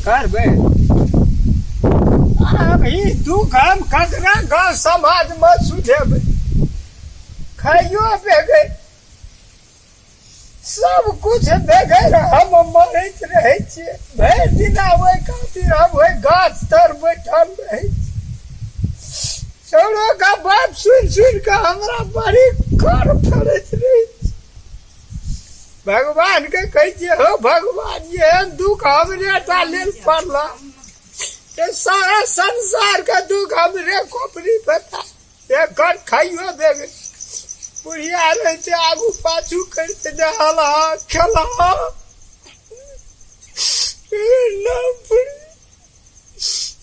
करबै आब ई दुख हम ककरा गाँव समाजमे सुझेबै खाइयो बेगैर सब कुछ बेगैर हम मरैत रहै छियै भरि दिना ओहि खातिर हम ओहि गाछ तर बैठल रहै छी छौड़ो का बात सुनि सुनि कऽ हमरा बड़ी कर फड़ैत रहै छै भगवान के कहै छियै हो भगवान एहन दुख हमरे टा लेल पड़ल जे सारा संसार के दुख हमरे खोपड़ी पर था एकर खाइयो देबै बुढ़िया रहै छै आगू पाछू करिते नहला खेला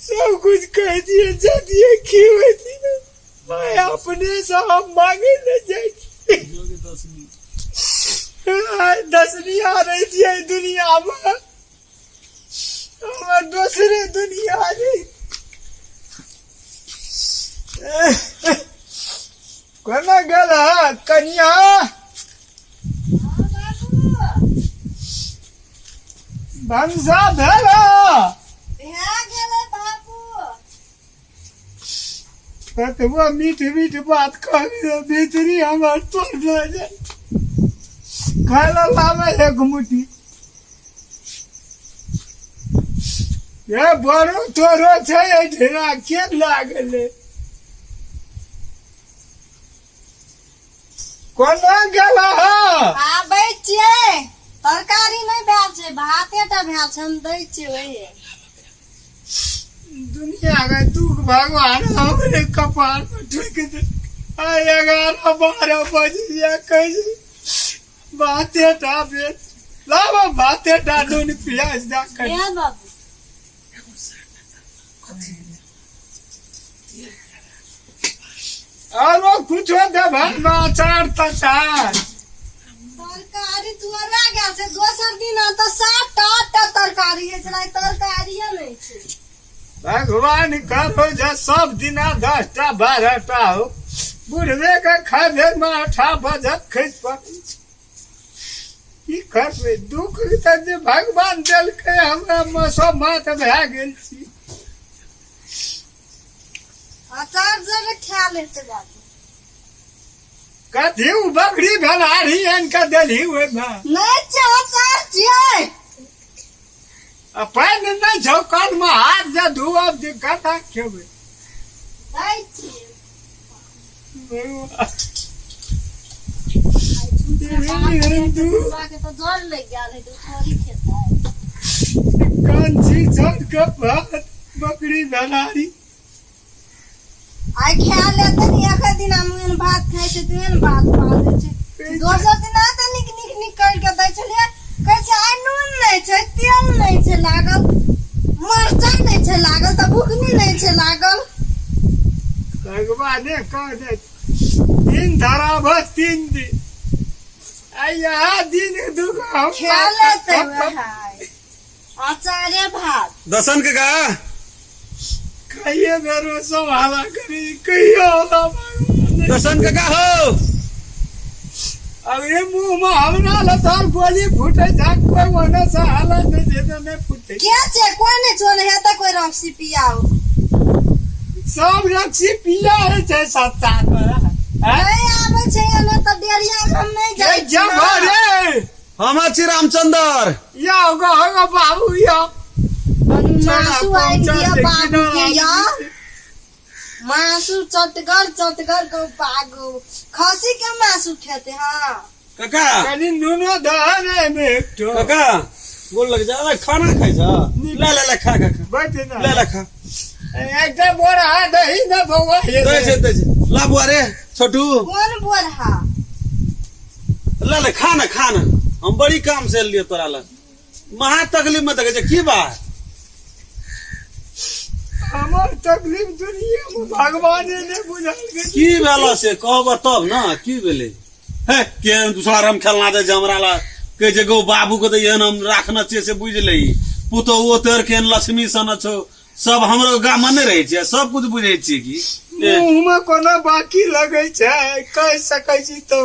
सब कुछ कह दिए जा दिए खिए दिए मैं अपने से हम मांगे ले जाए दसनी आ रही थी दुनिया में हमर दोसरे दुनिया रे कोना गेल है कनिया भनसा भेल भए गेलै बाबू कतबो मीठ मीठ बात कहबी भीतरी हमर तोड़ दे जाय खाय लए लाबै एक मुट्ठी ये बड़ो तोरो छै एहिठिना के लागलै कोना गेल आबै छियै तरकारी नहि भेल छै भाते टा भेल छै हम दै छियै ओहे दुनिया के दुख भगवान हमरे कपार पर ठोक दे आइ 11-12 बजे या कही भाते टा बेच लाबो भाते टा नून प्याज दऽ कऽ भेल बाबू आरो कुछो देबह ने अचार तचार तरकारी तुअरा गेल छै दोसर दिन तऽ सात टा आठ टा तरकारी होइ छलै तरकारिये नहि छै भगवान करो जे सब दिना 10 टा 12 टा हो बुढ़बे के खाबे में अठा बजत खसि पड़ै छै की करबै दुख तऽ जे भगवान देलकै हमरा मौसम मात भए गेल छी अचार जरे खा लेते बाबू कथी उ बकरी भेलारी आनि कऽ देलही ओहिमे नहि छै अचार छियै आ पानि नहि छौ कलमे हाथ जे धोअब जे कता खेबै दै छियै भगवान बाबा के तऽ जर लागि गेल है तऽ थोड़ी खेतै कंची छोड़ के भात बकरी भेलारी आइ खा लेते ने एक दिन हम एहन भात खाइ छै तऽ एहन भात बाजै छै दोसर दिन आ तऽ नीक नीक नीक करि कऽ दै छलियै कहै छै आइ नून नहि छै तेल नहि छै लागल मरचाइ नहि छै लागल तऽ बुकनी नहि छै लागल भगवाने कह दे दिन धराबह 3 दिन आ यहाँ दिन दुख हम खा लेते वएह अचारे भात दसन के गा कहिए बेरो सब हाला करी कहियो होला भगवान दसन के गा हो अब ये मुंह में हमरा लतार गोली फूटे जा कोई ओने से हाला नहीं दे तो नहीं फूटे के छै कोई नहि छो नहि हेतै कोई रक्सी पियाओ सब रक्सी पिया है छै सत्ता पर हैं? नहि आबै छै एने तऽ डेरिया मे हम नहि जाइ ए जब रे हम छी रामचंद्र या होगा होगा बाबू या मासु आनि दिअ बाबू के या मासु चटगर चटगर गौ पागो खसी के मासु खेते हाँ काका कनी नुनो दह ने में एक ठो काका गोल लग जा अरे खाना खाइ छ ले ले ले खा खा खा बैठ ना ले ले खा एकटा बोरा दही ने बौआ ये दै छै दै छै ला बुआ रे छोटू कोन बोरहा ले ले खा ना खा ना हम बड़ी काम से एलियो तोरा लग महा तकलीफ में देखै छै की बात हमर तकलीफ दुनिया में भगवाने ने बुझल के की भेल से कहब तब ना की भेलै हे केहन दूसरा रम खेलना दे छै हमरा लग कहै छै गौ बाबू के तऽ एहन हम राखने छियै से बुझि लही पुतोहुओ तोहर केहन लक्ष्मी सन छौ सब हमरो गाम मे नहि रहै छियै सब कुछ बुझै छियै की ए, मुँह में कोनो बाकी लगै छै कहि सकै छी तो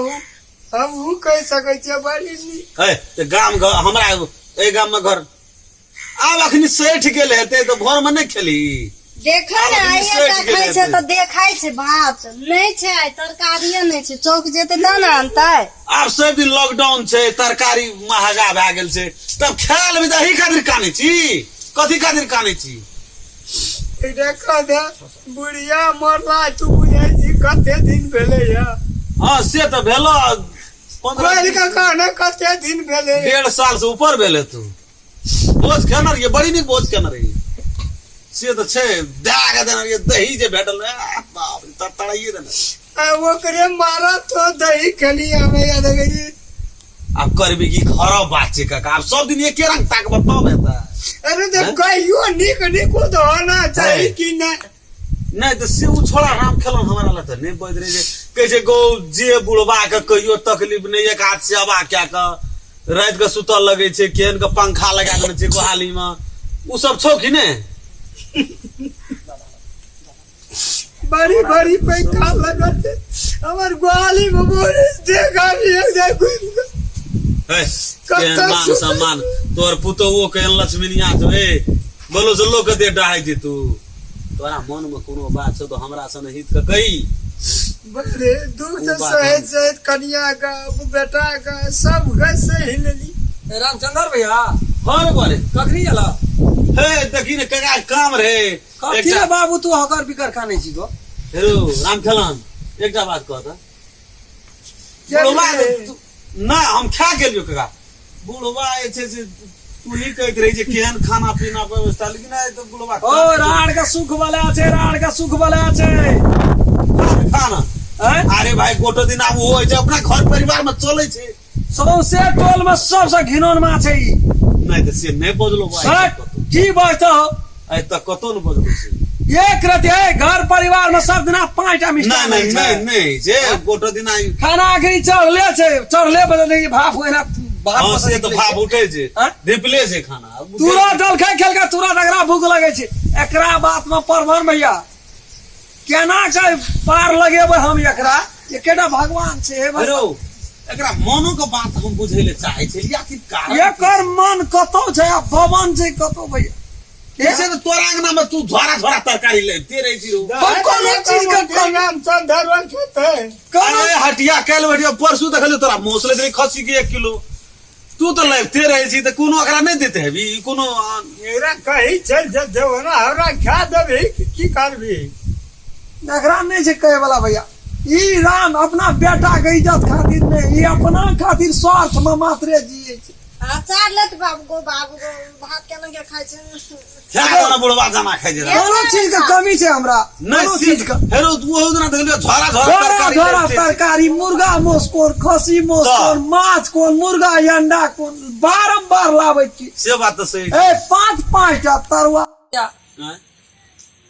हमहूँ कहि सकै छियै बड़ी नीक हे तऽ गाम घर हमरा एहि गाम मे घर आब अखनी सठि गेल हेतै तऽ घरमे नहि खेलही। देखै ने आब आइए सठि देखै गेल छै हेतै। तऽ देखै छै भात नहि छै आइ तरकारिए नहि छै, चौक जेतै तब ने आनतै। आब सब दिन लॉकडाउन छै, तरकारी महगा भए गेल छै, तब खाय लेबै तऽ एही खातिर कानै छी? कथी खातिर कानै छी? देखा दे बुढ़िया मरला तू बुझै छी कते दिन भेलै या? हँ से तऽ भेलो 15 कोइ के कहने कते दिन भेलै? 1.5 साल से ऊपर भेल तू। भोज खेने रहियै, बड़ी नीक भोज खेने रहियै, से तऽ छै दए के देने रहियै। दही जे भेटल रहे, बाप रे, तड़तड़ाइए देने। आ ओकरे मारा तो दही खेली हमें याद है। आब करबी की? घर बात छै काका, आब सब दिन एके रंग ताकब तब हेतै। अरे तऽ हैं? कहियो नीक नीको तऽ होना चाही है। कि नहि? नहि तऽ से ओ छोड़ा राम खेलन हमरा लए तऽ नहि बजि रहै छै। कहै छै गौ जे बुढ़बा के कहियो तकलीफ नहि, एक हाथ सेवा कए कऽ राति के सुतल लगै छै, केहन के पंखा लगा देने छै गोहाली मे, ओ सब छौ कि नहि? बड़ी बड़ी पंखा लगल छै हमर गोहाली मे, बोरे देखा एक जाय घुमि कऽ। हे, केहन कतऽ मान सुतल? सम्मान तोहर पुतोहुओ केहन लक्ष्मीनिया छौ। हे बोलो से लोक के देह डहाइ छै। तू तोरा मन मे कोनो बात छौ तऽ हमरा सन हित के कही। बड़े दुख ओ से बात सहैत सहैत कनिया के बेटा के सब के सहि लेली। रामचंद्र भैया। हाँ रे बोले। कखनी एला? हे देखी ने कका, काम रहे। कथी रे बाबू, तू हकर बिकर खाने छी गो? हेलो राम खेलन, एकटा बात कह तऽ। बुढ़वा ना हम खा गेलियो काका। बुढ़वा जे छै से तू ही कहैत रही जे केहन खाना पीना व्यवस्था, लेकिन आइ तऽ बुढ़वा ओ राड़ के सुख वाला छै, राड़ के सुख वाला छै। खाना आँय? अरे भाई गोटो दिन आब ओ होइ छै, अपना घर परिवार में चलै छै। सौंसे टोल में सबसे घिनौन माछ है ई। नहि तऽ से नहि बजलो भाई। हट, की बजतो हो? आइ तक कतौ नहि बजलो से। एक रति है घर परिवार में सब दिना 5टा मिष्ठान नहि होइ नहि छै। नहि नहि जे गोटो दिन आइ खाना अखनी चढ़ले छै, चढ़ले बदल नहीं भाप होइना भाप हँ बदल से तऽ निकलै भाप छै। उठै छै। आँय? धिपले छै खाना। तुरंत जलखै खेलकै, तुरंत एकरा भूख लगै छै। एकरा बात में परभन भैया केना के पार लगेबै हम एकरा? एकेटा भगवान छै हे भगवान। हेरो एकरा मनो के बात हम बुझै ले चाहै छलियै, आखिर कारण की? एकर मन कतौ छै आ बवन छै कतौ भैया। ऐसे तऽ तोरा अंगना में तू झोरा झोरा तरकारी लेते रहै छी रौ। हम कोनो चीज के कमी- रामचंद्र खेतै। कोनो अरे हटिया काल्हि हटिया परसू देखलियौ तोरा मौस लेते रही खस्सी के 1 किलो, तू तऽ लाबिते रहै छी, तऽ कोनो एकरा नहि देते हेबी ई कोनो? एकरा कही चल जे देबो ना हमरा खा देबही कि की करबी? एकरा नहि छै कहै वाला भैया। ई राम अपना बेटा के इज्जत खातिर नहि, ई अपना खातिर स्वार्थ में मात्रे जिए छै। अचार लेत बाबू गो, बाबू गो, भात केना के खाइ छै? खा दो ना बुढ़वा जमा खाइ छै। कोनो चीज के कमी छै हमरा? नहि कोनो से चीज के हेरो तू ओहो दिना देखलियौ झोरा झोरा झोरा तरकारी झोरा लेते छी। तरकारी, मुर्गा मोस कोन, खस्सी मोस तऽ। कोन, माछ कोन, मुर्गा अंडा कोन, बारम्बार लाबै छी। से बात तऽ सही छै। ए 5 5टा तरुआ, आँय?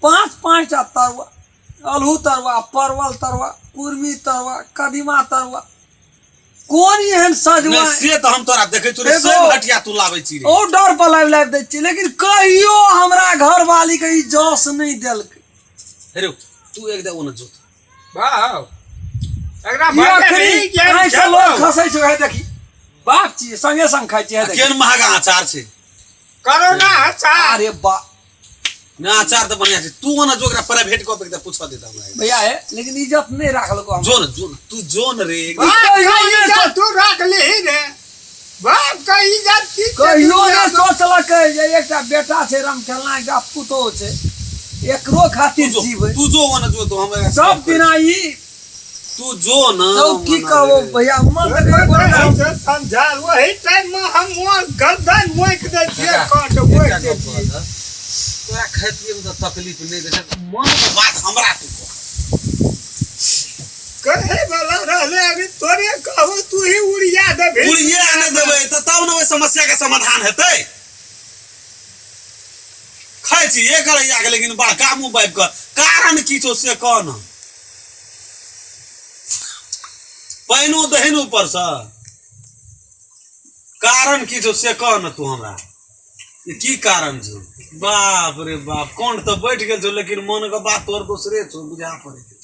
5 5टा तरुआ, अल्हू तरुआ, परवल तरुआ, कुर्मी तरुआ, कदीमा तरुआ, कोन एहन सजवा? नहि से तऽ हम तोरा देखै छी रे, एगो- सब हटिया तू लाबै छी रे। ओ डर पर लाबि लाबि दै छी, लेकिन कहियो हमरा घरवाली के ई जस नहि देलकै। हेरो तू एक दे ओने जोत। बाप एकरा ई भरने अखनी नहीं ज्ञान आँखि से छौ। लोक खसै छै, हे देखी बाप छियै, संगे संग खाइ छियै, हे देखी। केहन महगा अचार छै। करोना अचार। अरे बा ना अचार तऽ बढ़िया छै। तू ओना जो ओकरा प्राइवेट कऽ के पूछऽ देता हमरा। भैया हे, लेकिन इज्जत नहि राखलको हमरा। जो न जो न, तू जो न रे। बाप कहियो का नहि इज्जत सोच- तू राख लिही रे, बाप का इज्जत की छै कहियो दुनिया नहि में? सोचलकै जे एकटा बेटा छै रामखेलना, एकटा पुतोह छै, एकरो तू खातिर जो जीबै। तू जो ओना जो तो हमरा सब दिना ई तू जो न तब की ओना कहबो रे। भैया, मन तऽ कहियो वही नहि। से समझाल वही टाइम में हम मोर गर्दन मोक दै छियै, काट मोक एकटा दै गप छियै। कहऽ तऽ, तोरा खाय पियै मे तऽ तकलीफ नहि दै छै? मन के बात हमरा तू कह। कहे वाला रहले, अभी तोरे कहू, तू ही उड़िया देबही। उड़िए नहि देबै तऽ तब ने ओहि समस्या के समाधान हेतै। खाइ छी एक अढ़ैया के, लेकिन बड़का मुँह बाबि कऽ, कारण की छौ से कह न। पानिओ दही ने ऊपरसँ, कारण की छौ से कह न तू हमरा, ई की कारण छौ? बाप रे बाप, कोन तऽ बैठ गेल छौ, लेकिन मन के बात तोहर दोसरे छौ बुझा पड़ै छै।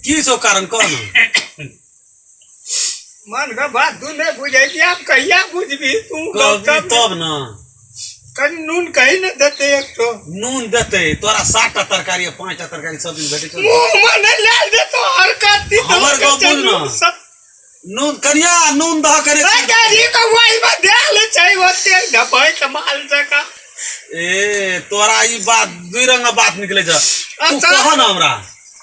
की छौ कारण कह न। मन के बात तू नहीं बुझै छी, आब कहिया बुझबी तू? कहबी गप तब न। कनि नून कही ने देते एक तो नून देतै तोरा 7टा तरकारी आ 5टा तरकारी सब दिन भेटै छौ मुंह में नहीं ला देतो हरकत ती हमर गप बुझ न। नून कनिया नून दह करे गाड़ी के वही में दे ले छै ओते धपै के माल जका ए तोरा ई बात दुई रंग बात निकले छ तू अच्छा। कह न हमरा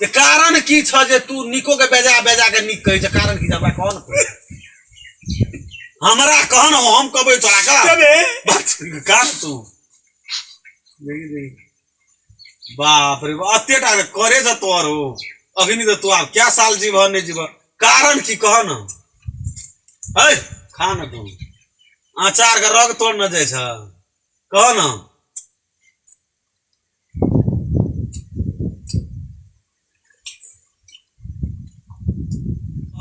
जे कारण की छ जे तू निको के बेजा बेजा के निक कहै छ कारण की छ हमरा कह न तू। हमरा कह न हम कहबै तोरा का तबे बात का तू देखी देखी बाप रे बाप अते टा करे छ तोहर हो अग्नि तऽ तू आब क्या साल जीव नहि जीव कारण की कह न है खा न तू अचार के रग तोड़ न जाइ छ कह न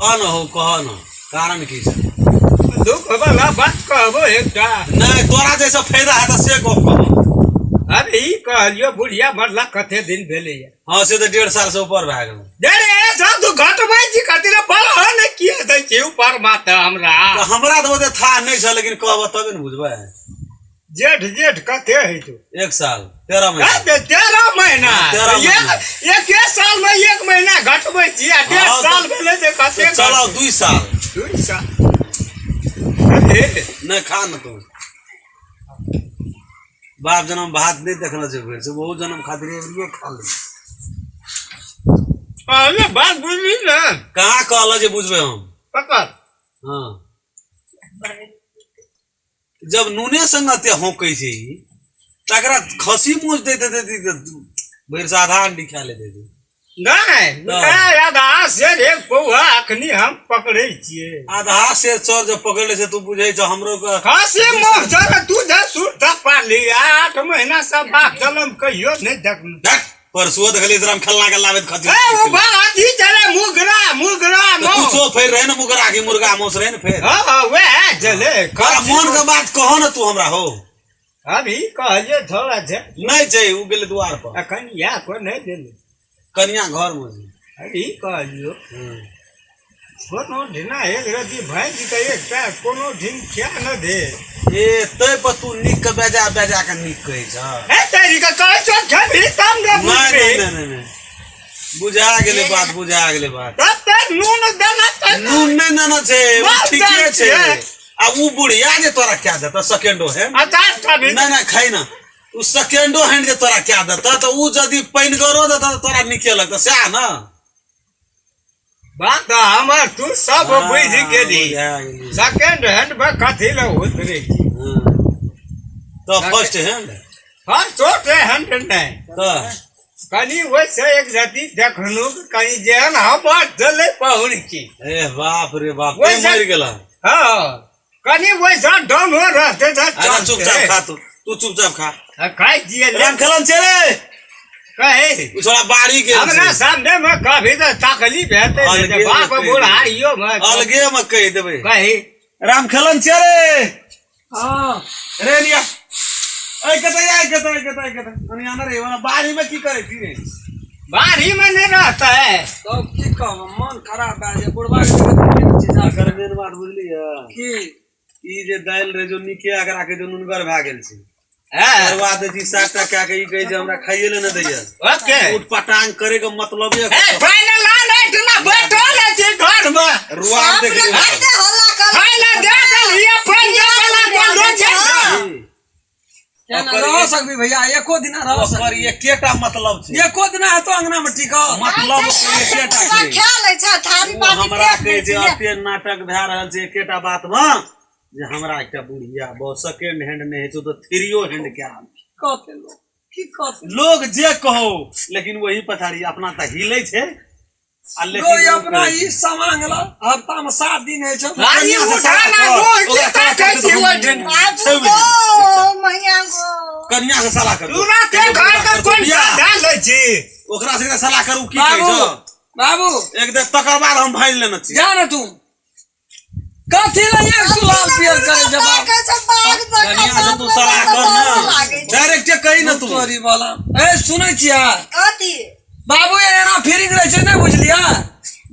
कह न हो कह न कारण की छै दुख वाला बात कहबो एकटा नहि तोरा जैसे फायदा हेतऽ से गप कह अरे ई कहलियो बुढ़िया मरला कते दिन भेलैया हँ से तऽ 1.5 साल से ऊपर भए गेल अरे सब तू घटबै छी कथी रे बड़ ने किए दै छी ऊपर माथा हमरा तऽ हमरा तऽ ओते था नहि छ लेकिन कहब तबे ने बुझबै जेठ जेठ कते है तू 1 साल 13 महीना 13 महीना 13 महीना। एक एक साल में 1 महीना घटबै छी आ 1.5 हाँ, साल भेलै जे कते चलो 2 साल 2 साल अरे नहि खा न तू बाप जनम भात नहि देखने छै भरि से बहुत जनम खातिर एबरिए खा ले अरे बात बुझली ना कहाँ कहल जे बुझबै हम पकड़ हाँ जब नूने संग एते होकै छै ई, तकरा खसी मोच दैत दैत भरि से आधा अंडी खा ले दैत नहि नहि आधा सेर एक पौआ अखनी हम पकड़ै छियै आधा से चोर जब पकड़ ले छै तू बुझै छ हमरो के खसी मोह जरा तू जा सुरता पाली 8 महीना से बाप जलम कहियो नहि देखलहुँ धक परसुओ देखलियै तोरा हम खेलना के लाबैत खसी ए ओ बा अथी चले मुगरा मुगरा तऽ मौ कुछो फेर रहे ने मुगरा की मुर्गा मौस रहे ने फेर हाँ हाँ वएह चले तोरा मन के बात कह ने तू हमरा हो अभी कहलियै थोड़ा छै नहि छै ओ गेलै द्वार पर अखन इएह को नहि देलै कनिया घर मे छै अभी कहलियो कोनो ढिना एक रति भैंस के एकटा कोनो ढिन क्या न दे ए तै पर तू नीक के बेजा बेजा के नीक कहै छ ए तेरी के कहै छौ खेबही तब ने नहि बुझबही नहि नहि नहि बुझा गेलै बात बुझा गेलै बात तब तऽ नून देना तऽ नून नहि नेना छै ओ बाप ठीके जान छै छै। आ उ बुढ़िया जे तोरा क्या देतऽ सेकेंडो हैंड अचार खाबी नहि नहि खाइ ना उ सेकेंडो हैंड जे तोरा क्या देतऽ तऽ उ यदि पानिगरो देतऽ तऽ तोरा नीके लगतऽ सएह ने बात तऽ हमर तू सब बुझि गेली बुझा गेली। सेकेंड हैंड में कथी लए उतरे छी हँ। तऽ फर्स्ट हैंड फर्स्ट हैंड नहि तऽ कनि ओहिसँ एक जति देखलहुँ कनि जेहन हमर चलै पाहुन की ए बाप रे बाप वैसे- मरि गेला हँ कनि ओहिसँ डाउन हो रहतै तऽ अच्छा चुपचाप खा तू तू चुपचाप खा खाइ छियै ले राम खेलन छै रे कहै उ छोड़ा बाड़ी गेल हमरा छै। सामने मे कभी तऽ तकलीफ हेतै ने जे अलगे बाप मे कहि बुढ़ारियो मे अलगे मे कहि देबै कही राम खेलन छै रे हाँ रे लिया ऐ कतऽ आइ कतऽ कतऽ कतऽ कनि आना रे ओना बाड़ी मे की करै छी रे बाड़ी मे नहि रहतै तब की कहब मन खराब भए जाइ बुढ़बा के देखैत छी जा एकर मेन बात बुझलियै की ई जे दालि रहे जो नीके एकरा के जो नुनगर भए गेल छै हँ तकर बाद जी 7टा कए के ई कहै जे हमरा खाइए ले नहि दैया ओके उठ पटांग करे के मतलब ए फाइनल आन एठना बैठल छै घर मे रुआब देख बाप रे, कते हल्ला कर खाइला दे देलियै पानि दे वाला बंदो छै ने केना रह सकबी भैया एको दिना रह ओकर सकबी एकेटा मतलब छै एको दिना हेतो अंगना में टिकल मतलब ओकर एकेटा छै खा लै छै थारी ओ बाटी हमरा फेंक कहै दै छै छै एते नाटक भए रहल छै एकेटा बात मे जे हमरा एकटा बुढ़िया बहुत सेकेंड हैंड नहि होइ छै तऽ थ्रियो हैंड के आदमी कहते लोग की कहते लोग जे कहो लेकिन वही पछाड़ी अपना तऽ हिलै छै आ लोग लेकिन ओ अपना कहै ई समांग ला हफ्ता में 7 दिन होइ छै गाड़ी उठा ना मुँह की ताकै छी ओहिठिन बाबू गो मैया गो कनिया से सलाह करू तुरते घर के कोन साधा लै छी ओकरा से सलाह करू की कहै बाबू छौ बाबू एक देर तकर बाद हम भाजि लेने छी जा ने तू कथी लए एक तू लाल पियर करे छै बाप कहै छै बाघ जकाँ कनिया से तू बाप रे, सलाह कर बाप ना लागै छै। डायरेक्ट कही ना तू तोरी वाला ए सुनै छियै कथी बाबू एना फिरिंग रहै छै नहि बुझलियै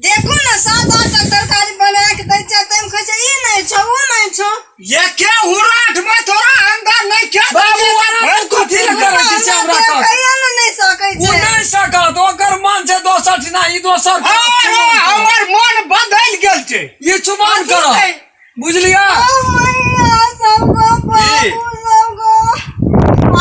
देखू ने 7-8 टा तरकारी बना के दै छै, ताहिमे कहै छै ई नहि छौ ओ नहि छौ। ये के उराठ में तोरा अंदर नहीं के बाबू आराम कथी लए करै छी से हमरा कह। कहियो ने नहि सकै ओ छै। नहि सकत, ओकर मन छै दोसर ठिना, ई दोसर अरे हमर मन बदलि गेल छै। ई चुमान करब, बुझलियै? ओ मैया सबको बाबू सबको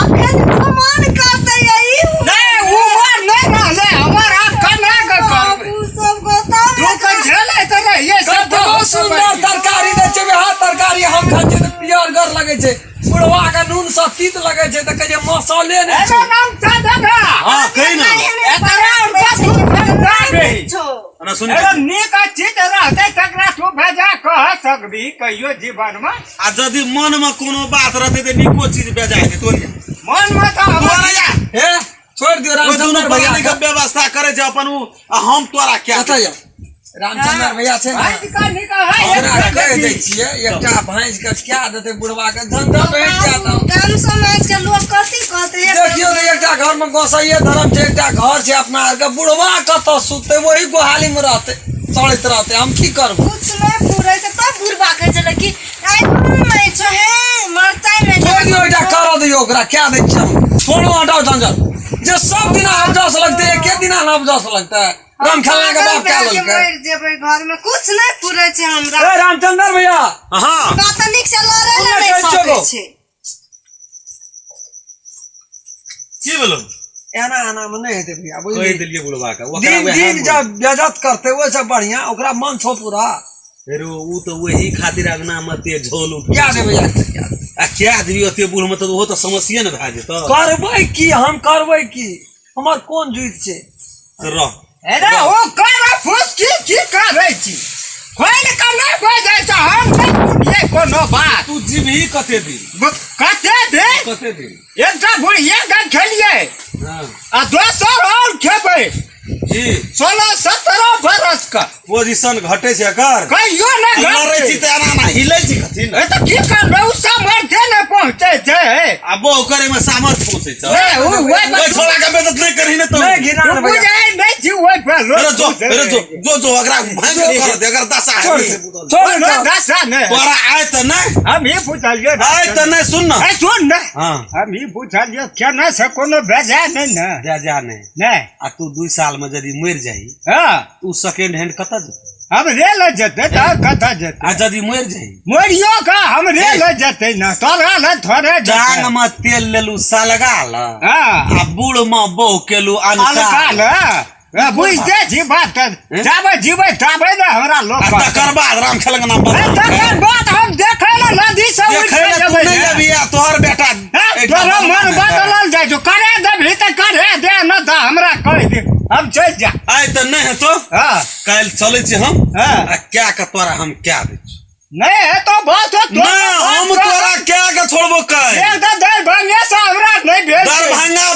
अखन चुमान करतै ई। नहीं उमर नहीं रहले हमर, आब कना के करबै? बाबू सबको तब तू के झेले तऽ रहिए सब। कतबो सुंदर तरकारी दै छै, वएह तरकारी हम खाइ छियै तऽ पियरगर लगै छै, बुढ़वा के नून सँ तीत लगै छै, तऽ कहै छै मसाले नहि एगो छै। नाम चा देबा। हाँ कही ना। एकरा और का तू समझा दे। छौ। ना सुनी। एगो नीक चीज रहतै तकरा तू भेजा कह सकबी कहियो जीवन में? आ यदि मन में कोनो बात रहतै तऽ नीको चीज बेजा हेतै। तोर जा। मन में तऽ तोरा हमर जा। हे छोड़ि दियौ ओहि दुनू रामचंद्र भैया भैयारी के व्यवस्था करे छै अपन उ, आ हम तोरा क्या? कतऽ यऽ रामचंद्र भैया छै ने? भैंस का नीक है। ओकरा कहि दै छियै, एकटा भैंस के क्या देतै बुढ़वा के, झंझट हटि जायत। गाम समाज के लोग कथी कहतै? देखियौ ने, एकटा घर में गोसाइये धर्म छै, एकटा घर छै अपना आरके, बुढ़वा कतऽ सुततै? वही गोहाली में रहतै, सड़ैत रहतै, हम की करबै? कुछ नहि पूरै छै तब बुढ़बा कहै छलै कि आइ नून नहि छौ, हे मरचाइ नहि छोड़ि छौ। दियौ, एकटा करऽ दियौ ओकरा, क्या दै छियै हम? छोड़ू, हटाउ झंझट। जे सब दिना अफजस लगतै, एके दिना ने अफजस लगतै? राम खेलना के बाप क्या पागल भए के लेलकै? मरि जेबै, घर में कुछ नहि पूरै छै हमरा। ए रामचंद्र भैया। हाँ। बात नीक से लड़ै लए हमरा नहि कहै छियौ सकै गो। छै। की भेलो? एना एना में नहि हेतै भैया, कहि बुझलियै? देलियै बुढ़वा के ओकरा दिन वएह दिन बोल। जब बेजत करतै, ओहिसँ बढ़िया ओकरा मन छौ पूरा। फेर उ तऽ वही खातिर अगना में ते झोल उठै क्या छै। देबै भैया, क्या देबै? आ क्या देबी ओते बूढ़ में तऽ ओहो तऽ समस्ये ने भए जेतौ। करबै की हम, करबै की? हमर कोन जुइत छै? रह। अरे ओ कर फूस की की करै छी, खोलि कऽ नहि बजै छै, हम नहि सुनियै कोनो बात। तू जीबही कते दिन? कते दिन? कते दिन? एकटा बुढ़िया के खेलियै हाँ आ दोसर और खेबै जी 16-17 बरस का। पोजीशन घटे छै एकर? कहियो नहि लड़ै छी घटतै। तऽ एना एना हिलै छी कथी ने। ए तऽ की करबै, ओ सामर्थ्य नहि पहुँचै छै। आ बहु करे में सामर्थ्य पहुँचै छै? ए, ओ ओहि पर ओहि छोड़ा के बेइज्जत नहि करही ने तो। नहि घिना तू ने भैया। बुझै नहि छी ओहि पर लोक अरे जो, बुझै। अरे जो जो जो, एकरा भाँज के कर दे, एकर दशा छोड़ है। दे, छोड़ कोनो दे। दशा नहि। तोरा आय तऽ नहि। हम ई पुछलियै। आय तऽ नहि, सुन ने। ए सुन ने। हाँ। हम ई पुछलियै केना से कोनो बेजा नहि ने? बेजा नहि। नहि। आ तू 2 साल में यदि मरि जाही, हाँ, तू सेकेंड हैंड कतऽ जेतै? हम रेल जेतै तऽ कतऽ जेतै? आ यदि मरि जाही? मरियो का हम रेल जेतै ने, तोरा लए थोड़े जेतै। डांग में तेल लेलू सलगा ल, हाँ, आ बूढ़ में बहु केलू अलका अनका ल, बुझते छी बात तऽ जाबे जीबै ताबे ने हमरा लोक आ कहतै। तकर बाद राम खेलक नाम ए, बदनाम। तकर बाद हम देखै लए नदी से उठि देखै के लए तू जेबै नहि ने। जेबही आ तोहर बेटा ए, एकटा तोरो मन बदनाम हेतै। बदलल जाइ छौ, करे देबही तऽ करे दे, न तऽ हमरा कहि दे, हम चलि जा। आइ तऽ नहि हेतौ। हाँ। काल्हि चलै छी हम। हाँ। आ क्या के तोरा हम क्या दै छी? नहि हेतौ बस नहि, हम तोरा क्या के छोड़बो काल्हि। एक तऽ दरभंगे से हमरा नहि भेल छै। दरभंगा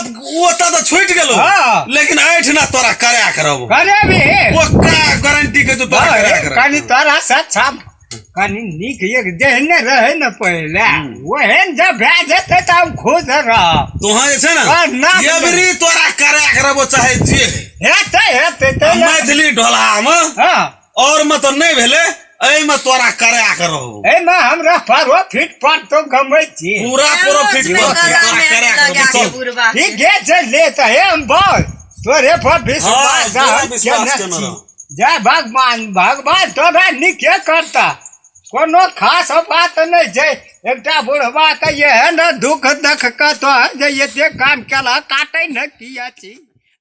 ओतऽ तऽ छूटि गेलो, हाँ। लेकिन एहिठिना तोरा करा के रहबो। करेबी? पक्का गारंटी के जो तोरा करा के कनि रहबो। तोरा से अच्छा कनि नीक एक जेहने रहै ने पहिले, ओहन जब भए जेतै तऽ हम खुश रहब। तोहाँ जे छै हाँ, ने नाक एबरी तोरा करा के रहबो, चाहे जे हेतै हेतै आ तऽ मैथिली ढोला मे हाँ और में तऽ नहि भेलै, एहिमे तोरा करा के रहबो। एहिमे हमरा प्रॉफिट पर तो गमै छी। पूरा प्रॉफिट रोज में पर गला तोरा में करा के लगा रहबो, के चल। बुढ़बा के। ठीके छै, ले तऽ हे हम बस तोरे पर विश्वास हाँ, तोरा हम विश्वास केने केने छी। रह। जय भगवान, भगवान तोरा नीके करता। कोनो खास बात नहि छै, एकटा बुढ़वा के एहन दुख देख कऽ तोहर जे एते काम केलह काटै ने किया छी।